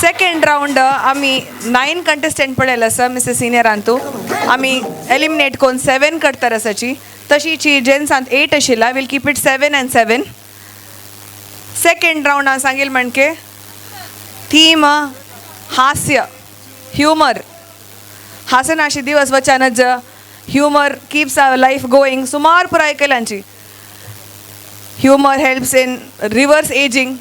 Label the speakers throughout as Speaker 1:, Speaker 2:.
Speaker 1: Second round आमी nine contestant पळयले आसा मिसेस सिनियर अंतू. आमी एलिमिनेट करून सेवन करता आसाची. तशीची जेन्सांत eight आशिल्ला, we'll keep it seven and seven. Second round हांव सांगील म्हणके थीम हास्य, ह्युमर. हासनाशी दिवस वचानच, humour keeps our life going. सुमार पुराय आयकल्यांची humour helps in reverse ageing.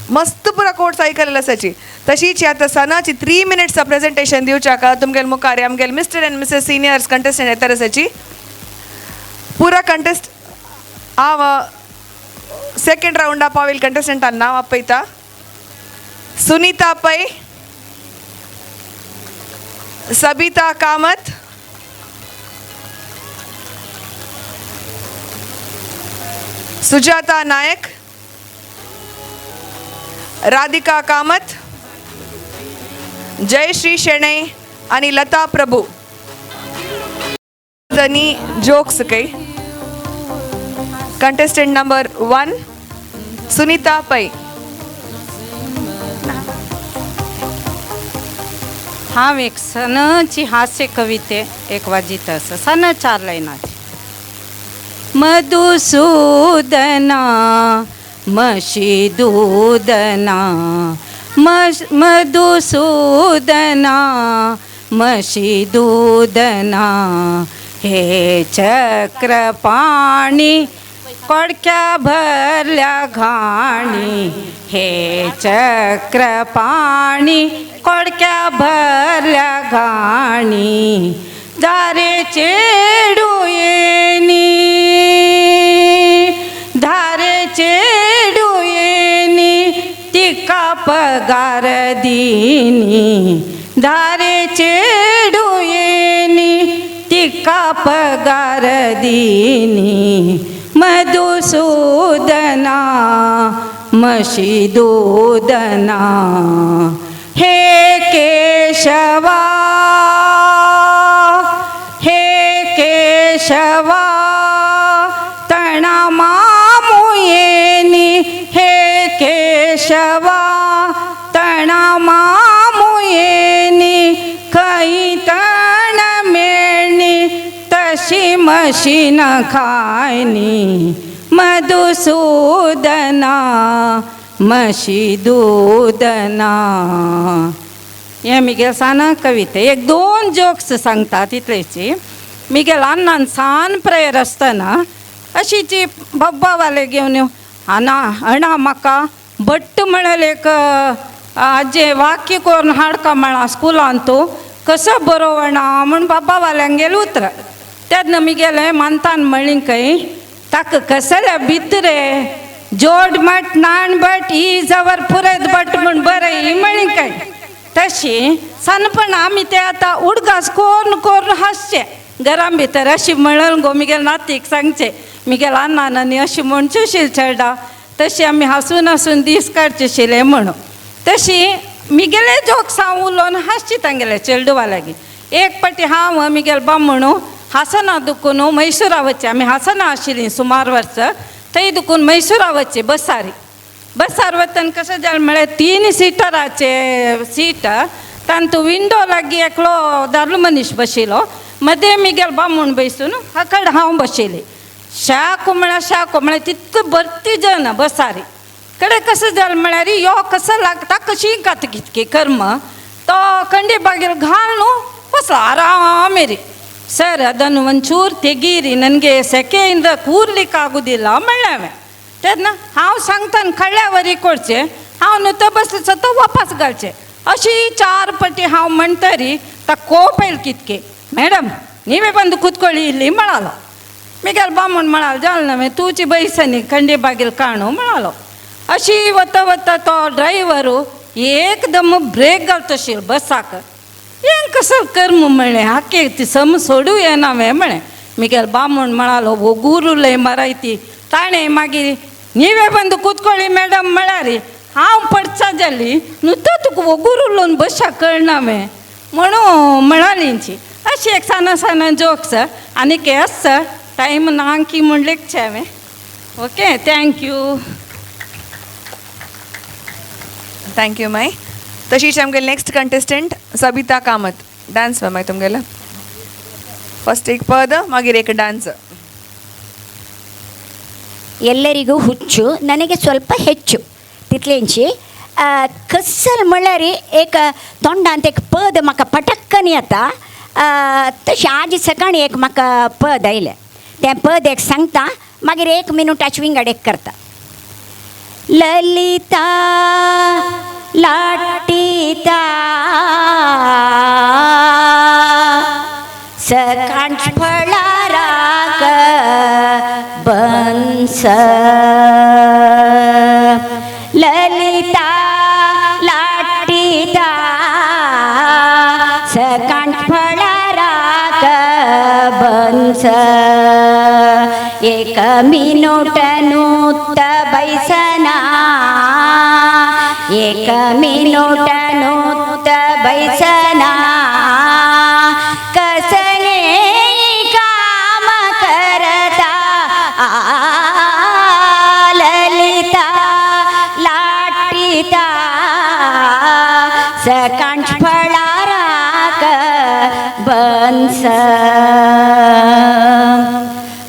Speaker 1: मस्त पुरा कोर्स आयकलेलो आसाची. तशीच आतां सनाची 3 मिनिट्स प्रेझेंटेशन दिवच्याक तुमगेले मुखार आमगेले mister and missus seniors contestant येतात आसाची. पुरा कंटेस्ट हांव सेकंड रावंडा पाविल कंटेस्टंटान नांव आपयता. सुनीता पै, सबिता कामत, सुजाता नायक, राधिका कामत, जयश्री शेणै आणि लता प्रभू. आनी जोक्स काही. Contestant number 1 Sunita Pai.
Speaker 2: हांव एक सनची हास्य कविते एक वाजीत आसा, सन चार लायनाची. मधुसूदना मशी दूदना, मधुसूदना मशी दूदना, हे चक्रपाणी कोडक्या भरल्या घाणी, हे चक्रपाणी कोडक्या भरल्या घाणी, धारे चेडुयेनी, धारे चेडुयेनी, तिका पगार दिनी, धारे चेडुयेनी, तिका पगार दिनी, मधुसूदना मशी दूदना, हे केशवा, हे केशवा, तणा मामुयेनी, हे केशवा, तणा मामुयेनी, खंय तण मेळणी, तशी मशीन खायनी, मधुसूदना मशी दूदना. हे मिगेल सान कविता. एक दोन जोक्स सांगता तितलेची. मिगेल अन्नान सान प्रेयर आसतना अशीची बब्बावाले घेवन येव, आना अणा म्हाका भट्ट म्हळ्यार एक आजे वाक्य करून हाडका म्हळां स्कुलान, तूं कसो बरोवणा म्हूण बाबावाल्यांगेलें उतरां. तेन्ना मिगेलें मानतान म्हणली खंय ताका कसल्या भितरे जोड मट नाण भट ही जवर पुरयत भट म्हूण बरय म्हणली खंय. तशी सानपण आमी ते आतां उडगास करून करून हांसचे घरां भितर. अशी म्हणून गो मिगेल नातीक सांगचे, मिगेल अन्नान आनी अशी म्हणचे शील चेडा, तशी आमी हांसून हांसून दीस काडचे शिले म्हणून. तशी मिगेले जोक्स हांव उलोवन हांसची तांगेले चेडवा लागीं. एक पाटी हांव मिगेल बामणू हासना दुखून मैसुरा वचचे. आमी हासना आशिल्लीं सुमार वर्सां, थंय दुखून मैसुरा वचचे बसारी. बसार वतना कशें जालें म्हळ्यार 3 सिटराचे सीट, तांतू विंडो लागीं एकलो दादलो मनीस बशिल्लो, मदें मिगेल बामूण बसून हाकड हांव बशिल्ली. शाकू म्हळ्यार शाकू म्हळ्यार तितलो भरती जन बसारी कडे. कसं जालें म्हळ्यार यो कसो लागता कशी कात कितकी कर्म, तो कंडी बागेर घाल न्हू ಬಸಲು ಆರಾಮೇರಿ. ಸರ್ ಅದನ್ನು ಒಂಚೂರು ತೆಗೀರಿ, ನನಗೆ ಸೆಕೆಯಿಂದ ಕೂರ್ಲಿಕ್ಕೆ ಆಗುದಿಲ್ಲ म्हणलें. तेन्ना हांव सांगता कळ्ळ्या करचें, हांव न्हू तो बसलो तो वापस घालचें. अशी 4 ಪಟ್ಟಿ हांव म्हणटरी ता ಕೋಪ येयल कितके, मॅडम ನೀವೇ ಬಂದು ಕೂತ್ಕೊಳ್ಳಿ ಇಲ್ಲಿ म्हणालो. मिगेल बामूण म्हणालो जाल नव्हे तुजी बैसनी खंडी बागेल काणू म्हणालो. अशी वता वता तो ड्रायव्हर एकदम ब्रेक घालतो बसाक. हें कसं कर्म म्हणलें, हाके ती सम सोडू येना हांवें म्हळें. मिगेल बामूण म्हणालो ಒಗೂರುಲೇ ಮರೈತಿ ताणें मागीर ನೀವೇ ಬಂದು ಕೂತ್ಕೊಳ್ಳಿ ಮೇಡಮ್ म्हळ्यार हांव पडचा जाली नुतो तुका ಒಗೂರುलोन बशा कळना हांवें म्हणून म्हणालींची. अशी एक सान सान जोक्स आनी आसा टायम ना की म्हूण लेखचें हांवें. Okay, thank you.
Speaker 1: Thank you my. तशीच आमगे Next contestant Sabita Kamat. Dance मागीर तुमगेलो फस्ट एक पद, मागीर एक डान्स.
Speaker 3: ಎಲ್ಲರಿಗೂ ಹುಚ್ಚು, ನನಗೆ ಸ್ವಲ್ಪ ಹೆಚ್ಚು तितलेंची. कसल म्हणल्यार एक तोंडांत एक पद म्हाका पटक्कन येता. तशें आज सकाळीं एक म्हाका पद आयलें, तें पद एक सांगता, मागीर एक मिनुटाच विंगड एक करता. ललिता लाटिता सकांच फळाराक बंस, ललिता लाटिता सकांच फळाराक बंस, एक मिनुट नूत बैसना, एक मिनुट नूत बैसना, कसले काम करता, ललिता लाटिता सकांच फळाराक बंस,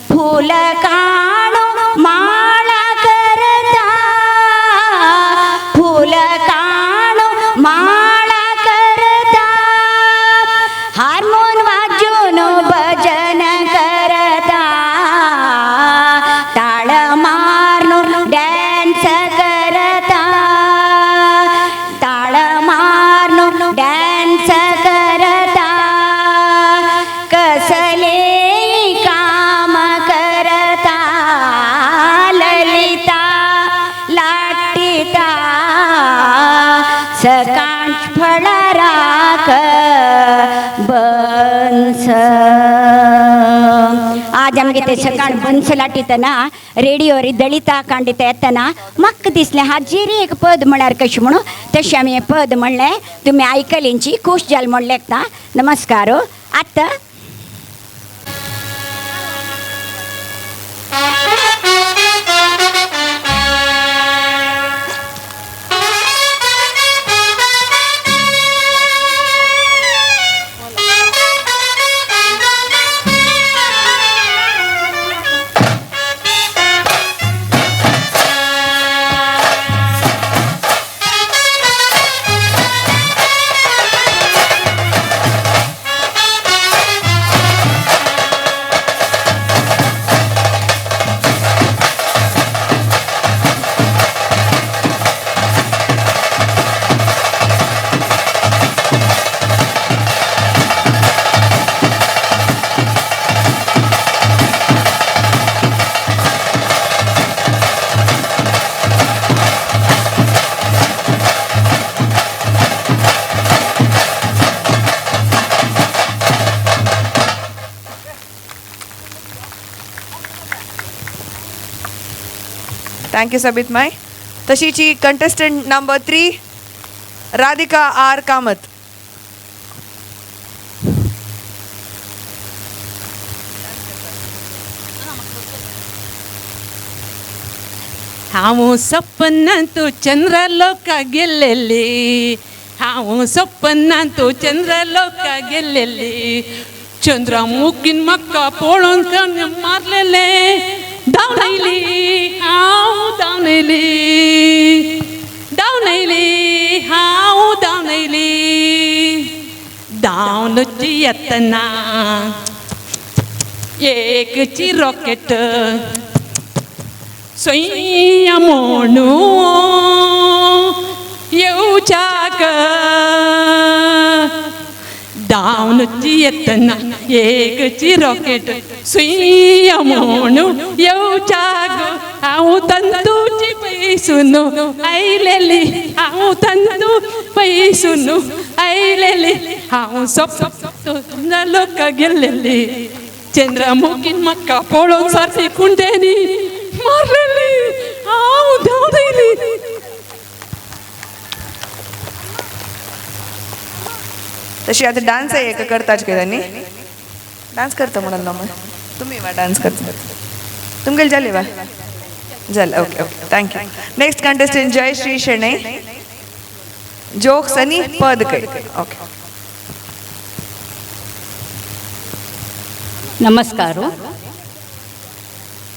Speaker 3: फूल काणू माळा करता, फूल काणू माळा करता, हार्मोन वाजून भजन करता, टाळ मारून डॅन्स करता, टाळ मारून डॅन्स करता, कसले काम करता, ललिता लाटिता सकांच फळाराक बंस. आज आमगे ते सकाळ बंस लाटितना रेडियोर दलिता कांडिता येतना म्हाका दिसलें हाजेरी एक पद म्हळ्यार कशें म्हणून, तशें आमी हें पद म्हणलें, तुमी आयकलींची खूश जाल म्हण लेखता. नमस्कार. आतां
Speaker 1: thank you Sabit my. तशीची contestant number 3 Radhika R Kamat.
Speaker 4: हांव सपनांत चंद्रलोका गेल्लेली, हांव सपनांत चंद्रलोका गेल्लेली, चंद्रमुखीन म्हाका पळोवन कान मारलेले, धांवन येयली हांव, धांवन येयली, धांवन येयली हांव, धांवन येयली, धांवनची येतना एकची रॉकेट स्वयं म्हणू येवच्याक, धांवनची येतना एकची रॉकेट स्वयं म्हणू येवच्याक, हांव तंतूची पयसून आयलेली, हांव तंतू पयसून आयलेली, हांव सपना लोक गेल्लेली, चंद्रमुखीन म्हाका पळोवन सारकी कुंडेनी मारलेली, हांव धांवन येयली.
Speaker 1: तशी आता डान्स आहे एक करताच काय त्यांनी डान्स करता म्हणून ना मग तुम्ही वा डान्स करता तुमगेले जाले वा झालं. Okay okay thank you. Next contestant Jayashree Shenoy. Jokes आनी पद कय. ओके.
Speaker 5: नमस्कार.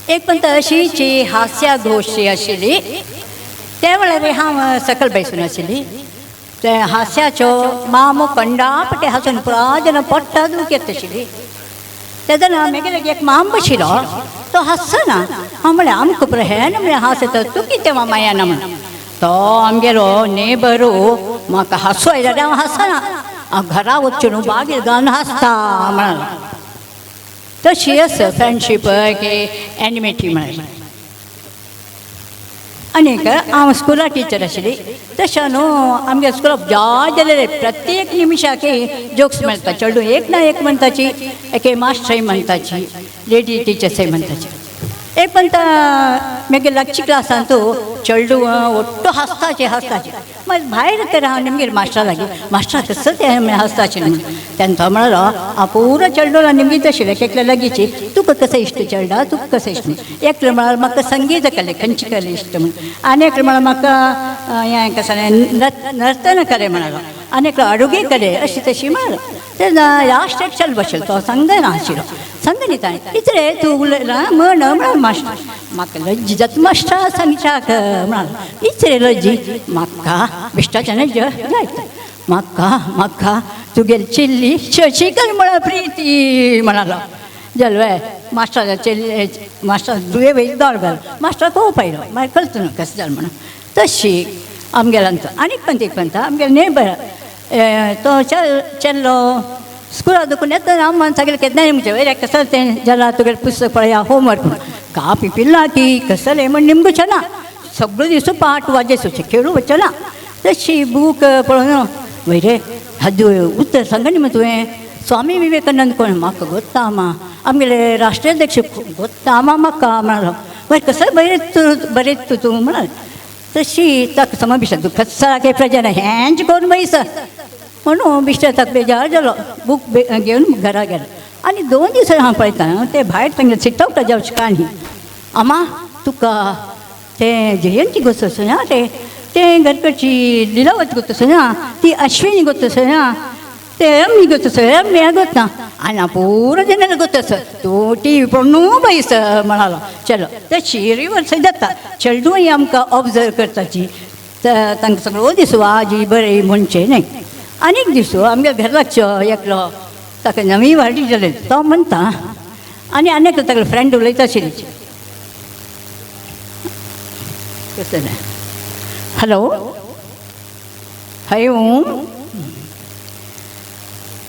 Speaker 5: एक पण अशीची हास्या गोष्टी आशिल्ली त्या वेळार हांव सकल बैसून आशिल्ली. ते हास्याचो मामो कंडापटे हासून पुरा जेन्ना पोट्टा दुखयत आशिल्ली. तेन्ना मागीर एक माम बशिल्लो तो हांसना. हांव म्हळें आमकां पुरो हें ना म्हळ्यार हांस येता तूं कितें मामा येना म्हण. तो आमगेलो नेबरू म्हाका हांसो आयल्यार हांव हांसना, हांव घरा वचून न्हू बागेर घालून हांसता म्हणालो. तशी आसा फ्रेंडशीप की एनिमेटी म्हळ्यार. आनीक हांव स्कुला टिचर आशिल्ली तशें न्हू आमगे स्कुलाक जाय जाल्यार प्रत्येक निमिशाक जोक्स मेळटा. चेडूं एक ना एक म्हणटाची, एके मास्टरय म्हणटाची, लेडी टिचर्सय म्हणटाची. एक म्हणटा मागीर लागची क्लासान तूं चेडूं ಒಟ್ಟು हांसताचे हांसताचे. मागीर भायर तर हांव निमगेर मास्टरा लागीं, मास्टरा कसो तें हांसताचे म्हणून. तेन्ना तो म्हणलो हांव पुरो चेडूं निमगीत आशिल्लें एकल्या लागींची, तुका कसो इश्ट चेडा तुका कसो इश्ट म्हणून. एकलें म्हळ्यार म्हाका संगीत कले खंयची कले इश्ट म्हणून, आनी एकलें म्हळ्यार म्हाका हें कशें नर्तन कले म्हणालो, आनी एकलो अडुगे कले अशी तशी म्हणालो. तेन्ना लास्ट एक चल बशिल्लो तो सांगना आशिल्लो, सांगनी ताणें इतले तूं उलयला म्हण म्हळ्यार मास्टर म्हाका लज्जी जाता मास्टरा सांगच्याक म्हणालो. इतले लज्जी म्हाका बिश्टाच्यान जायत म्हाका म्हाका तुगेली चिल्ली शशिकल म्हळ्यार प्रिती म्हणालो. जालें मास्टराच्या चेल्ले मास्टर दुये वयली दोळ घाल मास्टर कोप आयलो मागीर कळत न्हू कशें जालें म्हणून. तशी आमगेल्यांचो आनीक पण एक म्हणटा आमगेले नेबर तो चेल्लो स्कुला दुखून येता हांव सगळें केन्नाय म्हणचें वयर कसलें तें जाला तुगेलें पुस्तक पळया होमवर्क म्हणून कापी पिल्ला ती कसलें म्हण निमगूचें ना सगळो दिसूं पाट वाजेसूचें खेळूं वचचें ना. तशी बूक पळोवन वयरे हाजो उत्तर सांग न्ही मग तुवें स्वामी विवेकानंद कोण म्हाका गोत्ता मा आमगेले राष्ट्रीय अध्यक्ष गोत्ता मा म्हाका म्हणालो. वयर कसं बरें तूं बरें तूं तूं म्हणाल. तशी ताका समज बिश्टा तूं कसाके प्रजन हेंच करून बैस म्हणून बिश्टा ताका बेजार जालो. बूक घेवन घरा गेलो आनी 2 दीस हांव पळयता ते भायर तांगे सिट आवट जावचें काणी आमा तुका तें जयंती गोत आसा ते तें घरकडची लिलावत गोत आसा ना ती अश्विनी गोत आसा ना ते रम्मी गोत आसा रम्मी गोत ना आनी पुरो जनरल गोत आसा तूं टी व्ही पळोवन बैस म्हणालो. चलो तशी रिवर्स जाता. चेडूंय आमकां ऑब्जर्व करताची तांकां सगळो दिसू आजी बरें म्हणचें न्हय. आनीक दिसू आमगे घर लागचो एकलो ताका नवी वाडी जाली तो म्हणटा आनी आनीक तागेलो फ्रेंड उलयता आशिल्ली कसलें हॅलो हय ओम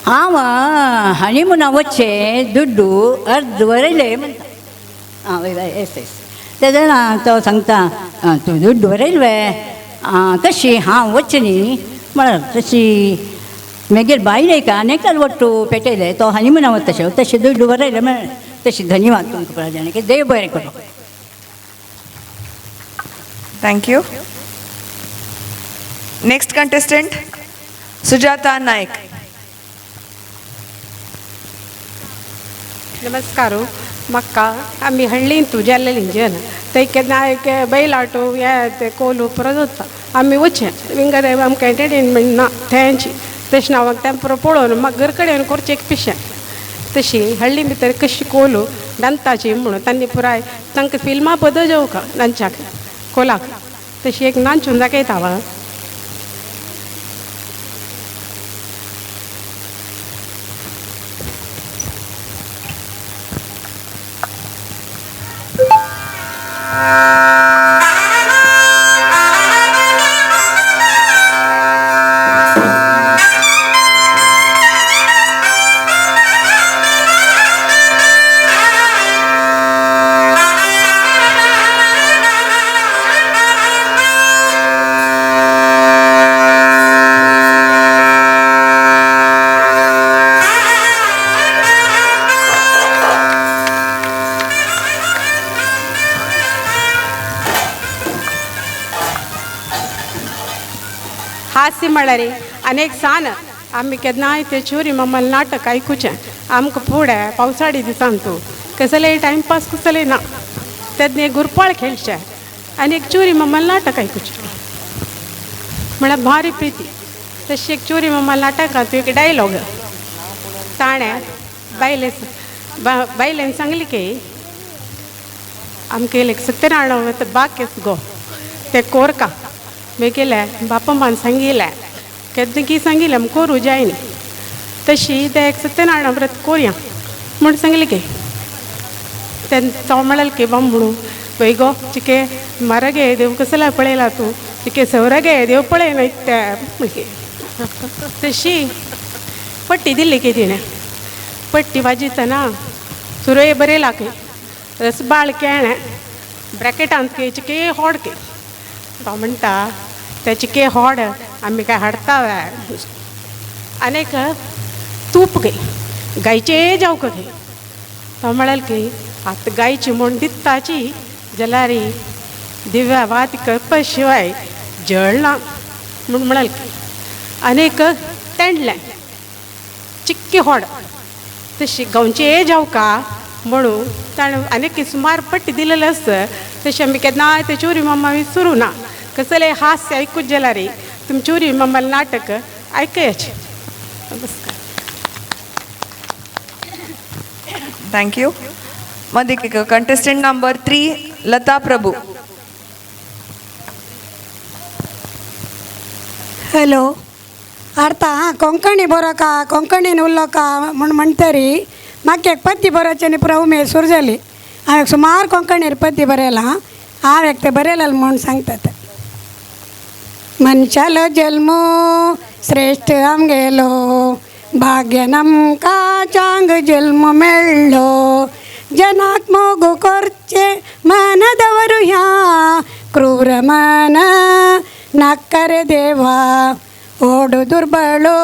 Speaker 5: हांव हनिमुना वचचें दुड्डू अर्द बरयलें म्हणटा. आं वय वय येस येस तेन्ना तो सांगता तूं दुड्डू बरयले वे आं कशी हांव वचचें न्ही म्हळ्यार तशी मागीर बायलेक आनी एकल्यान वट्टू पेटयलें तो हनिमुना वता तशें तशें दुड्डू बरयलें म्हळ्यार तशी धन्यवाद तुमकां प्रजाने की देव बरें करूं.
Speaker 1: Thank you. Next contestant Sujata Naik.
Speaker 6: नमस्कार. म्हाका आमी हळ्ळींतू जाल्लेली जन थंय केन्ना एक बैलाटो हे ते कोलू पुरो जाता आमी वचचें विंगड आमकां एंटरटेनमेंट ना थंयची तशें हांव तें पुरो पळोवन म्हाका घर कडेन करचें एक पिशें. तशी हळ्ळी भितर कशी कोलू दांताची म्हणून तांणी पुराय तांकां फिल्मां बदल जावका नांच्याक कोलाक तशी एक नाचून दाखयता हांव. हास्य म्हळ्यार अनेक सान आमी केन्नाय ते चोरी मम्मल नाटक आयकुचें आमकां फुडें पावसाळी दिसान तूं कसलेय टायमपास कसलेय ना तेन्ना एक गुरपाळ खेळचें आनी एक चोरी मम्मल नाटक आयकुचें म्हळ्यार भारी प्रिती. तशी एक चोरी मामा नाटकांत एक डायलॉग ताणें बायले बायलेन सांगली की आमकां एक सत्यनारायण व्रत बाकीच गो ते कोरका मागीर बापा मान सांगिल्लें केन्ना की सांगिल्लें आमी कोरू जायनी तशी ते एक सत्यनारायण व्रत कोरया म्हूण सांगलें की तेन्ना तो म्हणलें की बामणू पळय गो चिके म्हारगे देव कसला पळयला तूं चिके सवरागे देव पळय न्हय ते म्हणके तशी पट्टी दिली की तिणें पट्टी वाजयतना सुरय बरयला की रसबाळ केळें ब्रॅकेटांत की चिके होड के तो म्हणटा ते चिके होड आमी काय हाडटा आनी एक तूप गे गायचे जावंक गे तो म्हळें की आतां गायची म्हूण दिताची जाल्यार दिव्या वात करपा शिवाय जळना म्हूण म्हळें की आनी एक तेंडलें चिक्की होड तशी गांवचे जावका म्हणून ताणें आनी सुमार पट्टी दिलेलें आसता तशें आमी केन्नाय ते चोरी मामा विसरूं ना कसलें हास्य आयकूच जाल्यार तुमी चोरी मामालें नाटक आयकयाचें. नमस्कार.
Speaker 1: Thank you. मदिक contestant number 3 Lata Prabhu.
Speaker 7: Hello. आर्ता Konkani Baroka कोंकणीन उलोवका म्हूण म्हणटरी म्हाका एक पद्य बरोवचें पुरो उमेद सुरू जाली. हांवें सुमार कोंकणीर पद्य बरयलां. हांव एक तें बरयलें म्हूण सांगतात. मनशालो जल्म श्रेश्ठ आमगेलो भाग्य आमकां चांग जल्म मेळ्ळो जनाक मोग करचे मन दवरुया क्रूर मन नाकर देवा ओडू दुर्बळो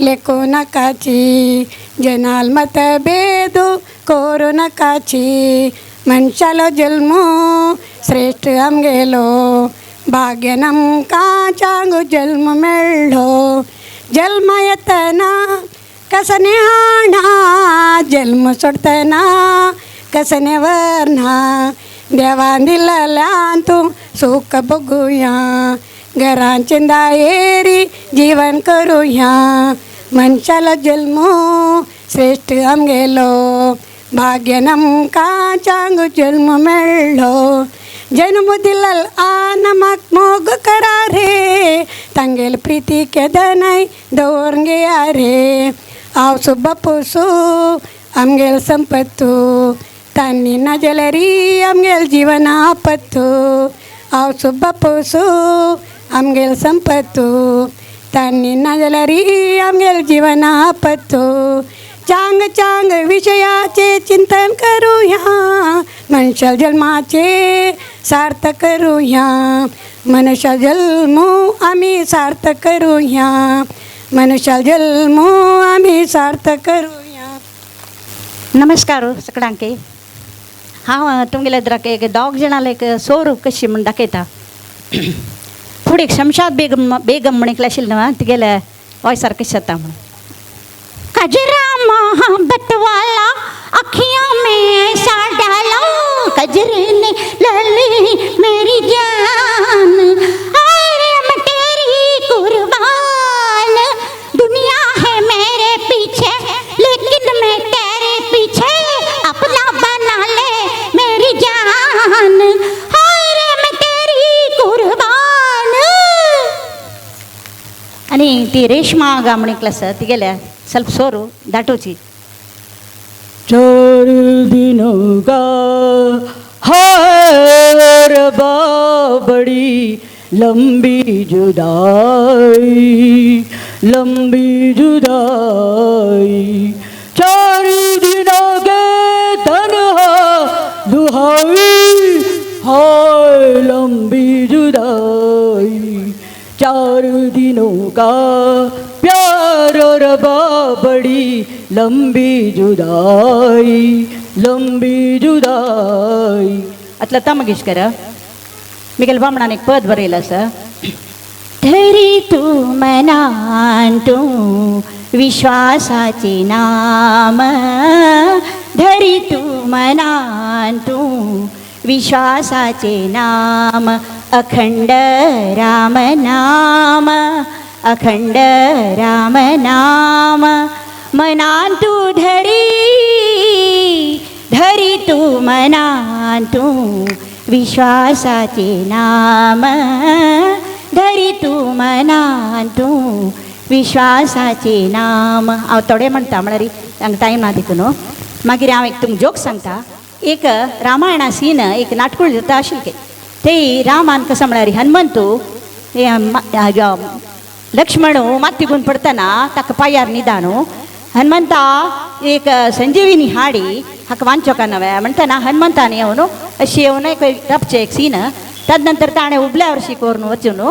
Speaker 7: लेखू नकाची जनाल मतभेदू करू नकाची मनशालो जल्म श्रेश्ठ आमगेलो भाग्य आमकां चांग जल्म मेळ्ळो जल्म येतना कसने हाणा जल्म सोडतना कसने वरना देवान दिल्ल्यान तूं सुख बघुया घरान चिंदायेरी जीवन करुया मनशालो जल्म श्रेश्ठ आमगेलो भाग्य आमकां चांग जल्म मेळ्ळो जन्म दिल्ल आनमाक मोग करा रे तांगेल प्रिती केदनाय दवरून घेया रे हांव सुब्बापुसू आमगेल संपत्तू तांणी ना जाल्यार आमगेल जीवन आपत्तू हांव सुब्बापुसू आमगेल संपत्तू तांणी ना जाल्यार आमगेल जीवन आपत्तू चांग चांग विषयाचे चिंतन करूया मनुष्य जन्माचे सार्थ करूया मनुष्य जन्म आमी सार्थ करूया मनुष्य जन्म आमी सार्थ करूया.
Speaker 5: नमस्कार सगळ्यांक. हांव तुमगेले द्राक एक दोग जाणां एक सोर कशी म्हूण दाखयता. फुडें एक शमशाद बेगम बेगम म्हण एकलें आशिल्लें न्हू तिगेले वॉयसार कशें जाता म्हणून.
Speaker 8: कजरा मोहब्बत वाला अखियों में ऐसा डालो कजरे ने लली मेरी जान अरे मैं तेरी कुर्बान दुनिया है मेरे पीछे लेकिन मैं तेरे पीछे अपना बना ले मेरी जान अरे मैं तेरी कुर्बान.
Speaker 5: आनी ती रेशमा गा म्हण एकलें आसा तिगेल्या ಸ್ವಲ್ಪ ಸೋರು ದಾಟೋಚಿ.
Speaker 9: चार दिनों का हार बड़ी लंबी जुदाई लंबी जुदाई चार दिनों के तन्हा दुहाई हाय लंबी जुदाई चार दिनों का प्यार रबा बड़ी लंबी जुदाई लंबी जुदाई.
Speaker 5: आतां लता मंगेशकर मिगेल बामणान एक पद बरयलें आसा.
Speaker 8: धरी तूं मनान तूं विश्वासाचे नाम धरी तूं मनान तूं विश्वासाचे नाम अखंड राम नाम अखंड राम नाम मनान तूं धरी धरी तूं मनान तूं विश्वासाचे नाम धरी तूं मनान तूं विश्वासाचे नाम. हांव थोडे म्हणटा म्हळ्यार तांकां टायम ना देखून. मागीर हांव एक तुमकां जोक सांगता. एक रामायणा सीन एक नाटकूळ जाता आशिल्लें ते रामान कसं म्हळ्यार हनुमंतू लक्ष्मण माती गुण पडतना ताका पांयार निदानो हनुमंता एक संजीविनी हाडी हाका वांचोका नव्या म्हणटना हनुमंतान येवन अशी येवन एक रपचें एक सीन. तदनंतर ताणें उबल्यावर शी करून वचून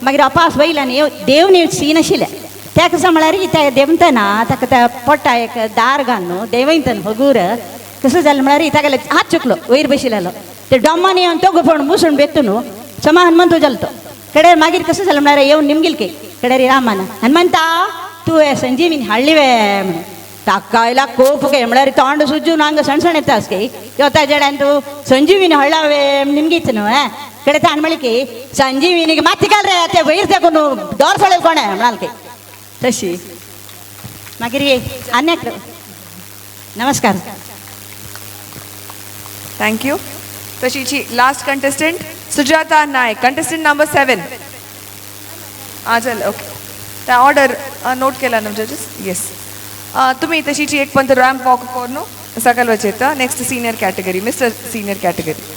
Speaker 8: मागीर अपास वयल्यान देवनी सीन आशिल्लें. त्या कसं म्हळ्यार त्या देंवतना ताका त्या पोटा एक दार घालून देवयतन हगूर कसं जालें म्हळ्यार तागेले हात चुकलो वयर बशिल्लो ते डॉमान येवन तो गोपण मुसून बेतून समा हनुमंत जालो तो कडे. मागीर कसं जालें म्हळ्यार येवन निमगिल के कडे रामान हनुमंता तूं हे संजीविनी हाडली वे म्हणून ताका आयला कोप गे म्हळ्यार तोंड सुजून हांगा सणसण येता गे योता जेड्यान तूं संजीविनी हाडला वे निमगीच न्हू कडे ताण म्हळी की संजीविनीक माती घाल रे ते वयर तेकून दोर सोडल कोणें म्हणाल की तशी. मागीर आनी नमस्कार.
Speaker 1: Thank you. तशीची last contestant Sujata Naik, contestant number 7. आ चल ओके. त्या ऑर्डर नोट केला ना जजेस? येस. तुम्ही तशीची एक पंत रॅम्प वॉक करून सकल वचेता. Next senior category, mister senior category.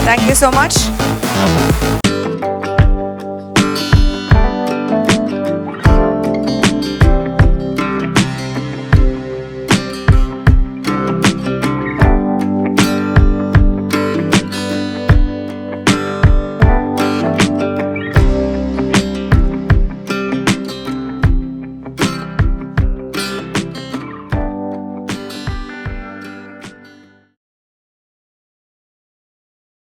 Speaker 1: Thank you so much.